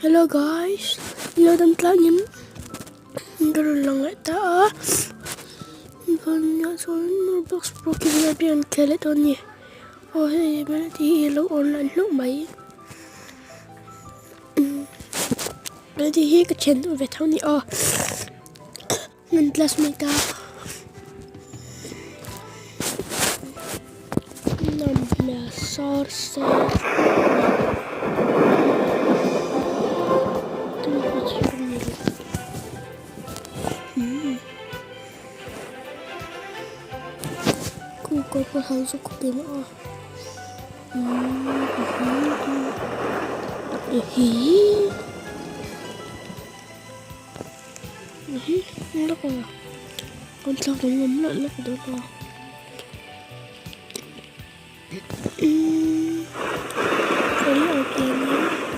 Hello guys, ilo dam tlang em? Ka rawn lang leh ta a, vawiinah chuan Roblox Pro Kevin a an khel leh dawn a ni. Aw hei melody hi a lo online hlauh mai. Melody hi ka thian duh ve tho a ni aw. Kan classmate a nawm hmel sawr se Con thlak dang awm loh lawk dawn a.